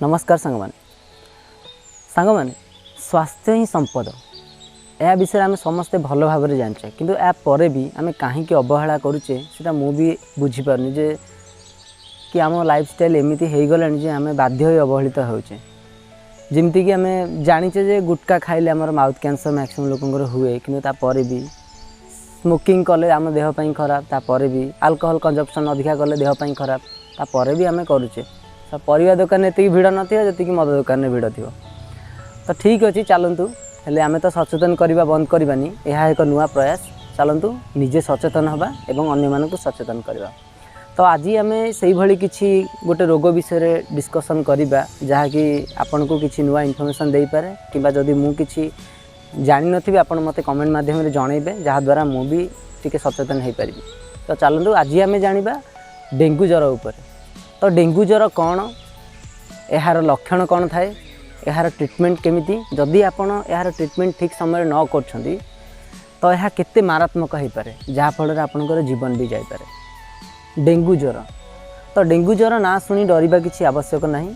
ନମସ୍କାର ସାଙ୍ଗମାନେ। ସାଙ୍ଗମାନେ, ସ୍ୱାସ୍ଥ୍ୟ ହିଁ ସମ୍ପଦ, ଏହା ବିଷୟରେ ଆମେ ସମସ୍ତେ ଭଲ ଭାବରେ ଜାଣିଛେ। କିନ୍ତୁ ଏହା ପରେ ବି ଆମେ କାହିଁକି ଅବହେଳା କରୁଛେ, ସେଇଟା ମୁଁ ବି ବୁଝିପାରୁନି ଯେ କି ଆମ ଲାଇଫଷ୍ଟାଇଲ୍ ଏମିତି ହେଇଗଲାଣି ଯେ ଆମେ ବାଧ୍ୟ ହୋଇ ଅବହେଳିତ ହେଉଛେ। ଯେମିତିକି ଆମେ ଜାଣିଛେ ଯେ ଗୁଟକା ଖାଇଲେ ଆମର ମାଉଥ୍ କ୍ୟାନ୍ସର ମ୍ୟାକ୍ସିମମ୍ ଲୋକଙ୍କର ହୁଏ, କିନ୍ତୁ ତାପରେ ବି ସ୍ମୋକିଂ କଲେ ଆମ ଦେହ ପାଇଁ ଖରାପ, ତାପରେ ବି ଆଲକୋହଲ କନଜମ୍ପସନ୍ ଅଧିକା କଲେ ଦେହ ପାଇଁ ଖରାପ, ତାପରେ ବି ଆମେ କରୁଛେ। ତ ପରିବା ଦୋକାନରେ ଏତିକି ଭିଡ଼ ନଥିବ ଯେତିକି ମଦ ଦୋକାନରେ ଭିଡ଼ ଥିବ। ତ ଠିକ୍ ଅଛି, ଚାଲନ୍ତୁ, ହେଲେ ଆମେ ତ ସଚେତନ କରିବା ବନ୍ଦ କରିବାନି। ଏହା ଏକ ନୂଆ ପ୍ରୟାସ। ଚାଲନ୍ତୁ ନିଜେ ସଚେତନ ହେବା ଏବଂ ଅନ୍ୟମାନଙ୍କୁ ସଚେତନ କରିବା। ତ ଆଜି ଆମେ ସେଇଭଳି କିଛି ଗୋଟେ ରୋଗ ବିଷୟରେ ଡିସ୍କସନ୍ କରିବା, ଯାହାକି ଆପଣଙ୍କୁ କିଛି ନୂଆ ଇନଫର୍ମେସନ୍ ଦେଇପାରେ, କିମ୍ବା ଯଦି ମୁଁ କିଛି ଜାଣିନଥିବି, ଆପଣ ମୋତେ କମେଣ୍ଟ ମାଧ୍ୟମରେ ଜଣାଇବେ, ଯାହାଦ୍ୱାରା ମୁଁ ବି ଟିକେ ସଚେତନ ହେଇପାରିବି। ତ ଚାଲନ୍ତୁ, ଆଜି ଆମେ ଜାଣିବା ଡେଙ୍ଗୁ ଜ୍ୱର ଉପରେ। ତ ଡେଙ୍ଗୁ ଜ୍ୱର କ'ଣ, ଏହାର ଲକ୍ଷଣ କ'ଣ ଥାଏ, ଏହାର ଟ୍ରିଟମେଣ୍ଟ କେମିତି, ଯଦି ଆପଣ ଏହାର ଟ୍ରିଟମେଣ୍ଟ ଠିକ୍ ସମୟରେ ନ କରୁଛନ୍ତି ତ ଏହା କେତେ ମାରାତ୍ମକ ହେଇପାରେ, ଯାହାଫଳରେ ଆପଣଙ୍କର ଜୀବନ ବି ଯାଇପାରେ। ଡେଙ୍ଗୁ ଜ୍ୱର। ତ ଡେଙ୍ଗୁ ଜ୍ୱର ନାଁ ଶୁଣି ଡରିବା କିଛି ଆବଶ୍ୟକ ନାହିଁ,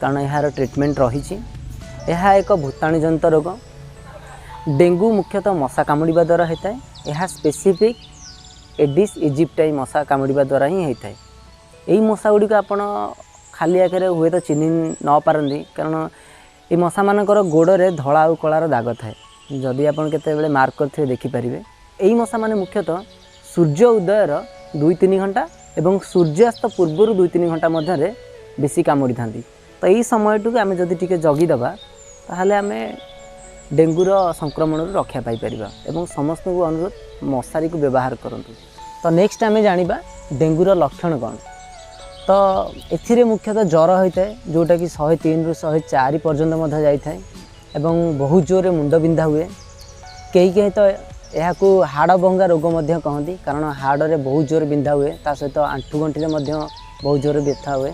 କାରଣ ଏହାର ଟ୍ରିଟମେଣ୍ଟ ରହିଛି। ଏହା ଏକ ଭୂତାଣୁଜନିତ ରୋଗ। ଡେଙ୍ଗୁ ମୁଖ୍ୟତଃ ମଶା କାମୁଡ଼ିବା ଦ୍ୱାରା ହୋଇଥାଏ। ଏହା ସ୍ପେସିଫିକ୍ ଏଡିସ୍ ଇଜିପ୍ଟାଇ ମଶା କାମୁଡ଼ିବା ଦ୍ୱାରା ହିଁ ହୋଇଥାଏ। ଏହି ମଶା ଗୁଡ଼ିକ ଆପଣ ଖାଲି ଆଖିରେ ହୁଏତ ଚିହ୍ନି ନ ପାରନ୍ତି, କାରଣ ଏ ମଶାମାନଙ୍କର ଗୋଡ଼ରେ ଧଳା ଆଉ କଳାର ଦାଗ ଥାଏ। ଯଦି ଆପଣ କେତେବେଳେ ମାର୍କ କରିଥିବେ, ଦେଖିପାରିବେ। ଏହି ମଶାମାନେ ମୁଖ୍ୟତଃ ସୂର୍ଯ୍ୟ ଉଦୟର 2-3 ଘଣ୍ଟା ଏବଂ ସୂର୍ଯ୍ୟାସ୍ତ ପୂର୍ବରୁ 2-3 ଘଣ୍ଟା ମଧ୍ୟରେ ବେଶୀ କାମୁଡ଼ିଥାନ୍ତି। ତ ଏହି ସମୟଟିକୁ ଆମେ ଯଦି ଟିକେ ଜଗିଦେବା, ତାହେଲେ ଆମେ ଡେଙ୍ଗୁର ସଂକ୍ରମଣରୁ ରକ୍ଷା ପାଇପାରିବା। ଏବଂ ସମସ୍ତଙ୍କୁ ଅନୁରୋଧ, ମଶାରୀକୁ ବ୍ୟବହାର କରନ୍ତୁ। ତ ନେକ୍ସଟ ଆମେ ଜାଣିବା ଡେଙ୍ଗୁର ଲକ୍ଷଣ କ'ଣ। ତ ଏଥିରେ ମୁଖ୍ୟତଃ ଜ୍ୱର ହୋଇଥାଏ, ଯେଉଁଟାକି 103ରୁ 104 ପର୍ଯ୍ୟନ୍ତ ମଧ୍ୟ ଯାଇଥାଏ ଏବଂ ବହୁତ ଜୋରରେ ମୁଣ୍ଡ ବିନ୍ଧା ହୁଏ। କେହି କେହି ତ ଏହାକୁ ହାଡ଼ ଭଙ୍ଗା ରୋଗ ମଧ୍ୟ କହନ୍ତି, କାରଣ ହାଡ଼ରେ ବହୁତ ଜୋରରେ ବିନ୍ଧା ହୁଏ, ତା ସହିତ ଆଣ୍ଠୁଗଣ୍ଠିରେ ମଧ୍ୟ ବହୁତ ଜୋରରେ ବ୍ୟଥା ହୁଏ।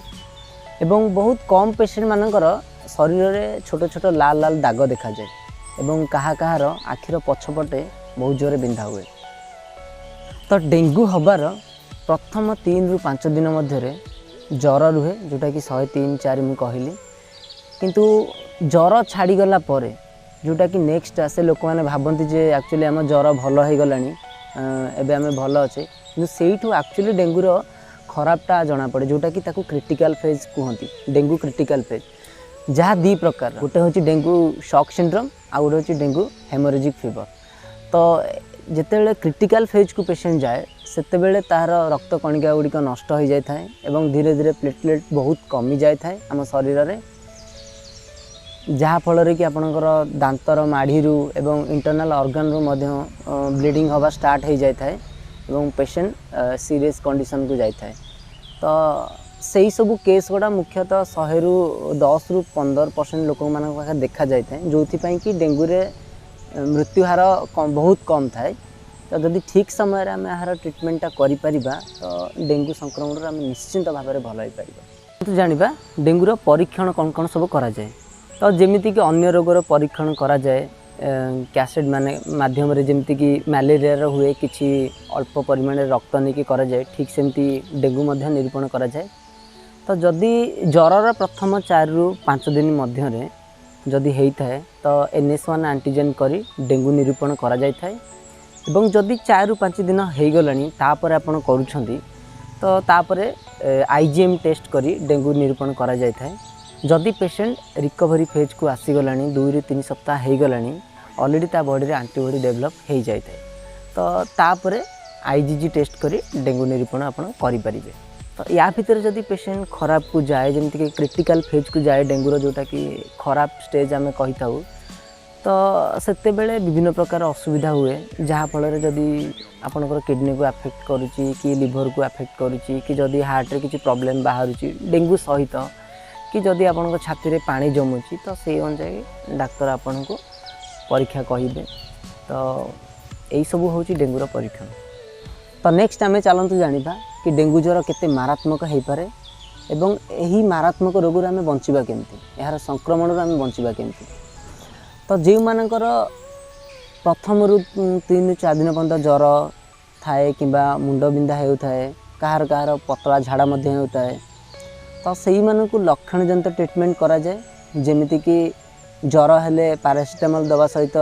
ଏବଂ ବହୁତ କମ୍ ପେସେଣ୍ଟମାନଙ୍କର ଶରୀରରେ ଛୋଟ ଛୋଟ ଲାଲ ଲାଲ ଦାଗ ଦେଖାଯାଏ ଏବଂ କାହା କାହାର ଆଖିର ପଛପଟେ ବହୁତ ଜୋରରେ ବିନ୍ଧା ହୁଏ। ତ ଡେଙ୍ଗୁ ହେବାର ପ୍ରଥମ 3ରୁ 5 ଦିନ ମଧ୍ୟରେ ଜ୍ୱର ରୁହେ, ଯେଉଁଟାକି 103-4 ମୁଁ କହିଲି। କିନ୍ତୁ ଜ୍ୱର ଛାଡ଼ିଗଲା ପରେ ଯେଉଁଟାକି ନେକ୍ସଟ ଆସେ, ଲୋକମାନେ ଭାବନ୍ତି ଯେ ଆକ୍ଚୁଆଲି ଆମ ଜ୍ୱର ଭଲ ହେଇଗଲାଣି, ଏବେ ଆମେ ଭଲ ଅଛେ। କିନ୍ତୁ ସେଇଠୁ ଆକ୍ଚୁଆଲି ଡେଙ୍ଗୁର ଖରାପଟା ଜଣାପଡ଼େ, ଯେଉଁଟାକି ତାକୁ କ୍ରିଟିକାଲ୍ ଫେଜ୍ କୁହନ୍ତି, ଡେଙ୍ଗୁ କ୍ରିଟିକାଲ୍ ଫେଜ୍, ଯାହା ଦୁଇ ପ୍ରକାର। ଗୋଟେ ହେଉଛି ଡେଙ୍ଗୁ ସକ୍ ସିଣ୍ଡ୍ରୋମ୍, ଆଉ ଗୋଟେ ହେଉଛି ଡେଙ୍ଗୁ ହେମୋରେଜିକ୍ ଫିଭର। ତ ଯେତେବେଳେ କ୍ରିଟିକାଲ୍ ଫେଜ୍କୁ ପେସେଣ୍ଟ ଯାଏ, ସେତେବେଳେ ତାହାର ରକ୍ତ କଣିକା ଗୁଡ଼ିକ ନଷ୍ଟ ହୋଇଯାଇଥାଏ ଏବଂ ଧୀରେ ଧୀରେ ପ୍ଲେଟଲେଟ୍ ବହୁତ କମି ଯାଇଥାଏ ଆମ ଶରୀରରେ, ଯାହାଫଳରେ କି ଆପଣଙ୍କର ଦାନ୍ତର ମାଢ଼ିରୁ ଏବଂ ଇଣ୍ଟରନାଲ୍ ଅର୍ଗାନରୁ ମଧ୍ୟ ବ୍ଲିଡ଼ିଂ ହେବା ଷ୍ଟାର୍ଟ ହୋଇଯାଇଥାଏ ଏବଂ ପେସେଣ୍ଟ ସିରିୟସ୍ କଣ୍ଡିସନକୁ ଯାଇଥାଏ। ତ ସେଇ ସବୁ କେସ୍ ଗୁଡ଼ା ମୁଖ୍ୟତଃ 100ରୁ 10ରୁ 15% ଲୋକମାନଙ୍କ ପାଖରେ ଦେଖାଯାଇଥାଏ, ଯେଉଁଥିପାଇଁ କି ଡେଙ୍ଗୁରେ ମୃତ୍ୟୁହାର ବହୁତ କମ୍ ଥାଏ। ତ ଯଦି ଠିକ୍ ସମୟରେ ଆମେ ଏହାର ଟ୍ରିଟମେଣ୍ଟଟା କରିପାରିବା, ତ ଡେଙ୍ଗୁ ସଂକ୍ରମଣରୁ ଆମେ ନିଶ୍ଚିନ୍ତ ଭାବରେ ଭଲ ହେଇପାରିବା। କିନ୍ତୁ ଜାଣିବା ଡେଙ୍ଗୁର ପରୀକ୍ଷଣ କ'ଣ କ'ଣ ସବୁ କରାଯାଏ। ତ ଯେମିତିକି ଅନ୍ୟ ରୋଗର ପରୀକ୍ଷଣ କରାଯାଏ କ୍ୟାସେଟ୍ ମାନେ ମାଧ୍ୟମରେ, ଯେମିତିକି ମ୍ୟାଲେରିଆର ହୁଏ, କିଛି ଅଳ୍ପ ପରିମାଣରେ ରକ୍ତ ନେଇକି କରାଯାଏ, ଠିକ୍ ସେମିତି ଡେଙ୍ଗୁ ମଧ୍ୟ ନିରୂପଣ କରାଯାଏ। ତ ଯଦି ଜ୍ୱରର ପ୍ରଥମ 4ରୁ 5 ଦିନ ମଧ୍ୟରେ ଯଦି ହେଇଥାଏ, ତ NS1 antigen କରି ଡେଙ୍ଗୁ ନିରୂପଣ କରାଯାଇଥାଏ। ଏବଂ ଯଦି 4ରୁ 5 ଦିନ ହେଇଗଲାଣି, ତାପରେ ଆପଣ କରୁଛନ୍ତି, ତ ତାପରେ IgM test କରି ଡେଙ୍ଗୁ ନିରୂପଣ କରାଯାଇଥାଏ। ଯଦି ପେସେଣ୍ଟ ରିକଭରି ଫେଜ୍କୁ ଆସିଗଲାଣି, 2ରୁ 3 ସପ୍ତାହ ହେଇଗଲାଣି, ଅଲରେଡ଼ି ତା ବଡ଼ିରେ ଆଣ୍ଟିବଡ଼ି ଡେଭଲପ୍ ହେଇଯାଇଥାଏ, ତ ତାପରେ IgG test କରି ଡେଙ୍ଗୁ ନିରୂପଣ ଆପଣ କରିପାରିବେ। ତ ୟା ଭିତରେ ଯଦି ପେସେଣ୍ଟ ଖରାପକୁ ଯାଏ, ଯେମିତିକି କ୍ରିଟିକାଲ୍ ଫେଜ୍କୁ ଯାଏ ଡେଙ୍ଗୁର, ଯେଉଁଟାକି ଖରାପ ଷ୍ଟେଜ୍ ଆମେ କହିଥାଉ, ତ ସେତେବେଳେ ବିଭିନ୍ନ ପ୍ରକାର ଅସୁବିଧା ହୁଏ, ଯାହାଫଳରେ ଯଦି ଆପଣଙ୍କର କିଡ଼ନୀକୁ ଆଫେକ୍ଟ କରୁଛି କି ଲିଭରକୁ ଆଫେକ୍ଟ କରୁଛି, କି ଯଦି ହାର୍ଟରେ କିଛି ପ୍ରୋବ୍ଲେମ୍ ବାହାରୁଛି ଡେଙ୍ଗୁ ସହିତ, କି ଯଦି ଆପଣଙ୍କ ଛାତିରେ ପାଣି ଜମୁଛି, ତ ସେଇ ଅନୁଯାୟୀ ଡାକ୍ତର ଆପଣଙ୍କୁ ପରୀକ୍ଷା କହିବେ। ତ ଏଇସବୁ ହେଉଛି ଡେଙ୍ଗୁର ପରୀକ୍ଷଣ। ତ ନେକ୍ସଟ ଆମେ ଚାଲନ୍ତୁ ଜାଣିବା କି ଡେଙ୍ଗୁ ଜ୍ୱର କେତେ ମାରାତ୍ମକ ହେଇପାରେ ଏବଂ ଏହି ମାରାତ୍ମକ ରୋଗରୁ ଆମେ ବଞ୍ଚିବା କେମିତି, ଏହାର ସଂକ୍ରମଣରୁ ଆମେ ବଞ୍ଚିବା କେମିତି। ତ ଯେଉଁମାନଙ୍କର ପ୍ରଥମରୁ 3-4 ଦିନ ପର୍ଯ୍ୟନ୍ତ ଜ୍ୱର ଥାଏ କିମ୍ବା ମୁଣ୍ଡ ବିନ୍ଧା ହେଉଥାଏ, କାହାର କାହାର ପତଳା ଝାଡ଼ା ମଧ୍ୟ ହେଉଥାଏ, ତ ସେଇମାନଙ୍କୁ ଲକ୍ଷଣଜନିତ ଟ୍ରିଟମେଣ୍ଟ କରାଯାଏ, ଯେମିତିକି ଜ୍ୱର ହେଲେ ପାରାସିଟାମଲ୍ ଦେବା ସହିତ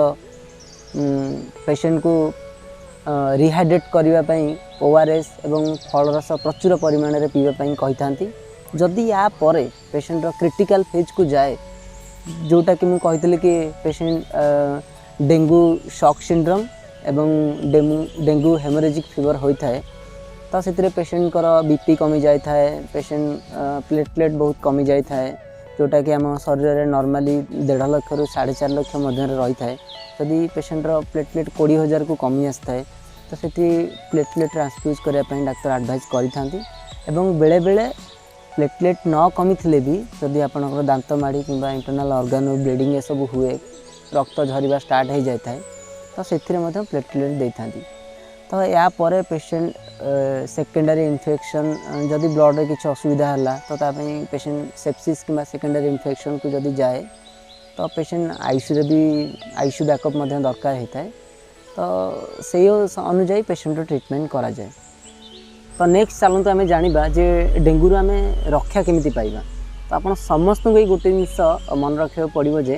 ପେସେଣ୍ଟକୁ ରିହାଇଡ୍ରେଟ୍ କରିବା ପାଇଁ ORS ଏବଂ ଫଳରସ ପ୍ରଚୁର ପରିମାଣରେ ପିଇବା ପାଇଁ କହିଥାନ୍ତି। ଯଦି ୟା ପରେ ପେସେଣ୍ଟର କ୍ରିଟିକାଲ୍ ଫେଜ୍କୁ ଯାଏ, ଯେଉଁଟାକି ମୁଁ କହିଥିଲି କି ପେସେଣ୍ଟ ଡେଙ୍ଗୁ ସକ୍ ସିଣ୍ଡ୍ରୋମ୍ ଏବଂ ଡେଙ୍ଗୁ ହେମୋରେଜିକ୍ ଫିଭର ହୋଇଥାଏ, ତ ସେଥିରେ ପେସେଣ୍ଟଙ୍କର BP କମି ଯାଇଥାଏ, ପେସେଣ୍ଟ ପ୍ଲେଟଲେଟ୍ ବହୁତ କମି ଯାଇଥାଏ, ଯେଉଁଟାକି ଆମ ଶରୀରରେ ନର୍ମାଲି 1.5 ଲକ୍ଷରୁ 4.5 ଲକ୍ଷ ମଧ୍ୟରେ ରହିଥାଏ। ଯଦି ପେସେଣ୍ଟର ପ୍ଲେଟଲେଟ୍ 20,000କୁ କମି ଆସିଥାଏ, ତ ସେଠି ପ୍ଲେଟଲେଟ୍ ଟ୍ରାନ୍ସଫ୍ୟୁଜ୍ କରିବା ପାଇଁ ଡାକ୍ତର ଆଡ଼ଭାଇସ୍ କରିଥାନ୍ତି। ଏବଂ ବେଳେବେଳେ ପ୍ଲେଟଲେଟ୍ ନ କମିଥିଲେ ବି ଯଦି ଆପଣଙ୍କର ଦାନ୍ତ ମାଢ଼ି କିମ୍ବା ଇଣ୍ଟରନାଲ୍ ଅର୍ଗାନ୍ ବ୍ଲିଡ଼ିଂ ଏସବୁ ହୁଏ, ରକ୍ତ ଝରିବା ଷ୍ଟାର୍ଟ ହେଇଯାଇଥାଏ, ତ ସେଥିରେ ମଧ୍ୟ ପ୍ଲେଟଲେଟ୍ ଦେଇଥାନ୍ତି। ତ ୟା ପରେ ପେସେଣ୍ଟ ସେକେଣ୍ଡାରୀ ଇନଫେକ୍ସନ୍, ଯଦି ବ୍ଲଡ଼ରେ କିଛି ଅସୁବିଧା ହେଲା, ତ ତା ପାଇଁ ପେସେଣ୍ଟ ସେପ୍ସିସ୍ କିମ୍ବା ସେକେଣ୍ଡାରୀ ଇନଫେକ୍ସନ୍କୁ ଯଦି ଯାଏ, ତ ପେସେଣ୍ଟ ଆଇସିୟୁରେ ବି ଆଇସିୟୁ ବ୍ୟାକଅପ୍ ମଧ୍ୟ ଦରକାର ହେଇଥାଏ। ତ ସେଇ ଅନୁଯାୟୀ ପେସେଣ୍ଟର ଟ୍ରିଟମେଣ୍ଟ କରାଯାଏ। ତ ନେକ୍ସଟ ଚାଲନ୍ତୁ ଆମେ ଜାଣିବା ଯେ ଡେଙ୍ଗୁରୁ ଆମେ ରକ୍ଷା କେମିତି ପାଇବା। ତ ଆପଣ ସମସ୍ତଙ୍କୁ ଏଇ ଗୋଟେ ଜିନିଷ ମନେ ରଖିବାକୁ ପଡ଼ିବ ଯେ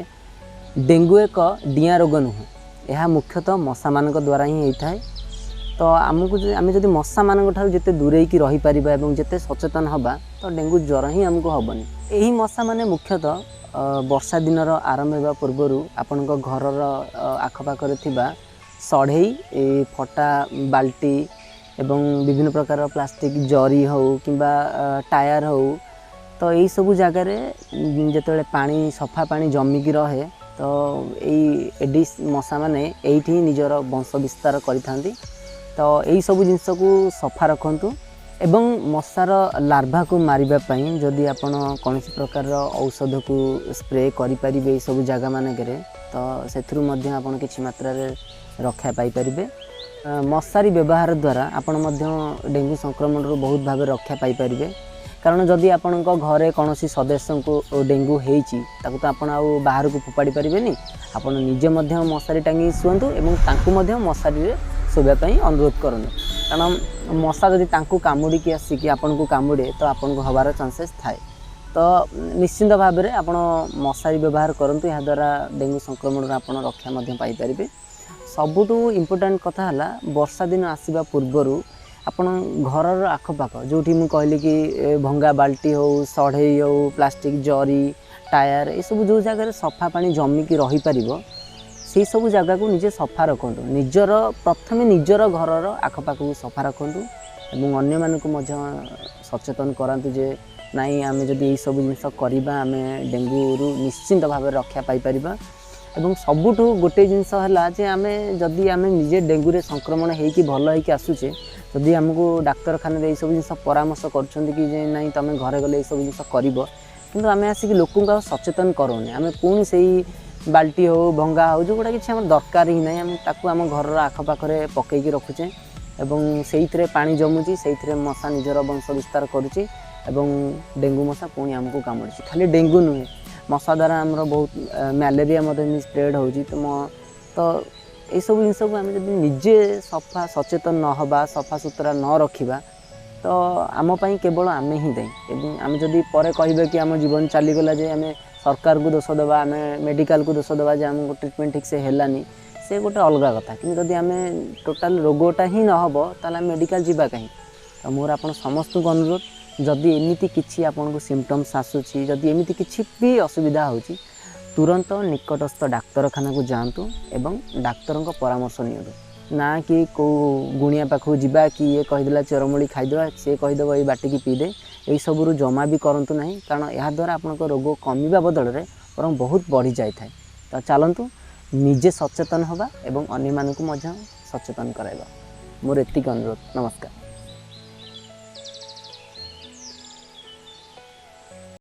ଡେଙ୍ଗୁ ଏକ ଡିଆଁ ରୋଗ ନୁହେଁ, ଏହା ମୁଖ୍ୟତଃ ମଶାମାନଙ୍କ ଦ୍ୱାରା ହିଁ ହେଇଥାଏ। ତ ଆମକୁ ଆମେ ଯଦି ମଶାମାନଙ୍କ ଠାରୁ ଯେତେ ଦୂରେଇକି ରହିପାରିବା ଏବଂ ଯେତେ ସଚେତନ ହେବା, ତ ଡେଙ୍ଗୁ ଜ୍ୱର ହିଁ ଆମକୁ ହେବନି। ଏହି ମଶାମାନେ ମୁଖ୍ୟତଃ ବର୍ଷା ଦିନର ଆରମ୍ଭ ହେବା ପୂର୍ବରୁ ଆପଣଙ୍କ ଘରର ଆଖପାଖରେ ଥିବା ସଢ଼େଇ, ଫଟା ବାଲ୍ଟି ଏବଂ ବିଭିନ୍ନ ପ୍ରକାର ପ୍ଲାଷ୍ଟିକ୍ ଜରି ହେଉ କିମ୍ବା ଟାୟାର ହେଉ, ତ ଏଇସବୁ ଜାଗାରେ ଯେତେବେଳେ ପାଣି ସଫା ପାଣି ଜମିକି ରହେ, ତ ଏଇ ଏଡ଼ିସ୍ ମଶାମାନେ ଏଇଠି ହିଁ ନିଜର ବଂଶ ବିସ୍ତାର କରିଥାନ୍ତି। ତ ଏଇସବୁ ଜିନିଷକୁ ସଫା ରଖନ୍ତୁ ଏବଂ ମଶାର ଲାର୍ଭାକୁ ମାରିବା ପାଇଁ ଯଦି ଆପଣ କୌଣସି ପ୍ରକାରର ଔଷଧକୁ ସ୍ପ୍ରେ କରିପାରିବେ ଏଇସବୁ ଜାଗାମାନଙ୍କରେ, ତ ସେଥିରୁ ମଧ୍ୟ ଆପଣ କିଛି ମାତ୍ରାରେ ରକ୍ଷା ପାଇପାରିବେ। ମଶାରୀ ବ୍ୟବହାର ଦ୍ୱାରା ଆପଣ ମଧ୍ୟ ଡେଙ୍ଗୁ ସଂକ୍ରମଣରୁ ବହୁତ ଭାବରେ ରକ୍ଷା ପାଇପାରିବେ। କାରଣ ଯଦି ଆପଣଙ୍କ ଘରେ କୌଣସି ସଦସ୍ୟଙ୍କୁ ଡେଙ୍ଗୁ ହେଇଛି, ତାକୁ ତ ଆପଣ ଆଉ ବାହାରକୁ ଫୋପାଡ଼ି ପାରିବେନି। ଆପଣ ନିଜେ ମଧ୍ୟ ମଶାରୀ ଟାଙ୍ଗି ଶୁଅନ୍ତୁ ଏବଂ ତାଙ୍କୁ ମଧ୍ୟ ମଶାରୀରେ ଶୋଇବା ପାଇଁ ଅନୁରୋଧ କରନ୍ତୁ, କାରଣ ମଶା ଯଦି ତାଙ୍କୁ କାମୁଡ଼ିକି ଆସିକି ଆପଣଙ୍କୁ କାମୁଡ଼େ, ତ ଆପଣଙ୍କୁ ହେବାର ଚାନ୍ସେସ୍ ଥାଏ। ତ ନିଶ୍ଚିନ୍ତ ଭାବରେ ଆପଣ ମଶାରୀ ବ୍ୟବହାର କରନ୍ତୁ, ଏହାଦ୍ୱାରା ଡେଙ୍ଗୁ ସଂକ୍ରମଣରୁ ଆପଣ ରକ୍ଷା ମଧ୍ୟ ପାଇପାରିବେ। ସବୁଠୁ ଇମ୍ପୋର୍ଟାଣ୍ଟ କଥା ହେଲା, ବର୍ଷା ଦିନ ଆସିବା ପୂର୍ବରୁ ଆପଣ ଘରର ଆଖପାଖ, ଯେଉଁଠି ମୁଁ କହିଲି କି ଭଙ୍ଗା ବାଲ୍ଟି ହେଉ, ସଢ଼େଇ ହେଉ, ପ୍ଲାଷ୍ଟିକ୍ ଜରି, ଟାୟାର, ଏସବୁ ଯେଉଁ ଜାଗାରେ ସଫା ପାଣି ଜମିକି ରହିପାରିବ, ସେଇ ସବୁ ଜାଗାକୁ ନିଜେ ସଫା ରଖନ୍ତୁ। ନିଜର ପ୍ରଥମେ ନିଜର ଘରର ଆଖପାଖକୁ ସଫା ରଖନ୍ତୁ ଏବଂ ଅନ୍ୟମାନଙ୍କୁ ମଧ୍ୟ ସଚେତନ କରାନ୍ତୁ ଯେ ନାଇଁ, ଆମେ ଯଦି ଏଇସବୁ ଜିନିଷ କରିବା, ଆମେ ଡେଙ୍ଗୁରୁ ନିଶ୍ଚିନ୍ତ ଭାବରେ ରକ୍ଷା ପାଇପାରିବା। ଏବଂ ସବୁଠୁ ଗୋଟେ ଜିନିଷ ହେଲା ଯେ ଆମେ ଯଦି ଆମେ ନିଜେ ଡେଙ୍ଗୁରେ ସଂକ୍ରମଣ ହେଇକି ଭଲ ହେଇକି ଆସୁଛେ, ଯଦି ଆମକୁ ଡାକ୍ତରଖାନାରେ ଏଇସବୁ ଜିନିଷ ପରାମର୍ଶ କରୁଛନ୍ତି କି ଯେ ନାଇଁ, ତୁମେ ଘରେ ଗଲେ ଏଇସବୁ ଜିନିଷ କରିବ, କିନ୍ତୁ ଆମେ ଆସିକି ଲୋକଙ୍କୁ ଆଉ ସଚେତନ କରୁନେ। ଆମେ ପୁଣି ସେଇ ବାଲ୍ଟି ହେଉ, ଭଙ୍ଗା ହେଉ, ଯେଉଁଗୁଡ଼ା କିଛି ଆମର ଦରକାର ହିଁ ନାହିଁ, ଆମେ ତାକୁ ଆମ ଘରର ଆଖପାଖରେ ପକେଇକି ରଖୁଛେ ଏବଂ ସେଇଥିରେ ପାଣି ଜମୁଛି, ସେଇଥିରେ ମଶା ନିଜର ବଂଶ ବିସ୍ତାର କରୁଛି ଏବଂ ଡେଙ୍ଗୁ ମଶା ପୁଣି ଆମକୁ କାମୁଡ଼ୁଛି। ଖାଲି ଡେଙ୍ଗୁ ନୁହେଁ, ମଶା ଦ୍ୱାରା ଆମର ବହୁତ ମ୍ୟାଲେରିଆ ମଧ୍ୟ ଏମିତି ସ୍ପ୍ରେଡ଼୍ ହେଉଛି। ତ ଏଇସବୁ ଜିନିଷକୁ ଆମେ ଯଦି ନିଜେ ସଫା ସଚେତନ ନ ହେବା, ସଫାସୁତୁରା ନ ରଖିବା, ତ ଆମ ପାଇଁ କେବଳ ଆମେ ହିଁ ଦାୟୀ। ଏବଂ ଆମେ ଯଦି ପରେ କହିବେ କି ଆମ ଜୀବନ ଚାଲିଗଲା ଯେ ଆମେ ସରକାରକୁ ଦୋଷ ଦେବା, ଆମେ ମେଡ଼ିକାଲକୁ ଦୋଷ ଦେବା ଯେ ଆମକୁ ଟ୍ରିଟମେଣ୍ଟ ଠିକ୍ସେ ହେଲାନି, ସେ ଗୋଟେ ଅଲଗା କଥା। କିନ୍ତୁ ଯଦି ଆମେ ଟୋଟାଲ୍ ରୋଗଟା ହିଁ ନ ହେବ, ତାହେଲେ ଆମେ ମେଡ଼ିକାଲ ଯିବା କାହିଁ? ତ ମୋର ଆପଣ ସମସ୍ତଙ୍କୁ ଅନୁରୋଧ, ଯଦି ଏମିତି କିଛି ଆପଣଙ୍କୁ ସିମ୍ପଟମ୍ସ ଆସୁଛି, ଯଦି ଏମିତି କିଛି ବି ଅସୁବିଧା ହେଉଛି, ତୁରନ୍ତ ନିକଟସ୍ଥ ଡାକ୍ତରଖାନାକୁ ଯାଆନ୍ତୁ ଏବଂ ଡାକ୍ତରଙ୍କ ପରାମର୍ଶ ନିଅନ୍ତୁ, ନା କି କେଉଁ ଗୁଣିଆ ପାଖକୁ ଯିବା କି ଇଏ କହିଦେଲା ଚେରମୂଳି ଖାଇଦେବା, ସିଏ କହିଦେବ ଏଇ ବାଟିକି ପିଇଦେ। ଏଇସବୁରୁ ଜମା ବି କରନ୍ତୁ ନାହିଁ, କାରଣ ଏହାଦ୍ୱାରା ଆପଣଙ୍କ ରୋଗ କମିବା ବଦଳରେ ବରଂ ବହୁତ ବଢ଼ିଯାଇଥାଏ। ତ ଚାଲନ୍ତୁ ନିଜେ ସଚେତନ ହେବା ଏବଂ ଅନ୍ୟମାନଙ୍କୁ ମଧ୍ୟ ସଚେତନ କରାଇବା। ମୋର ଏତିକି ଅନୁରୋଧ। ନମସ୍କାର।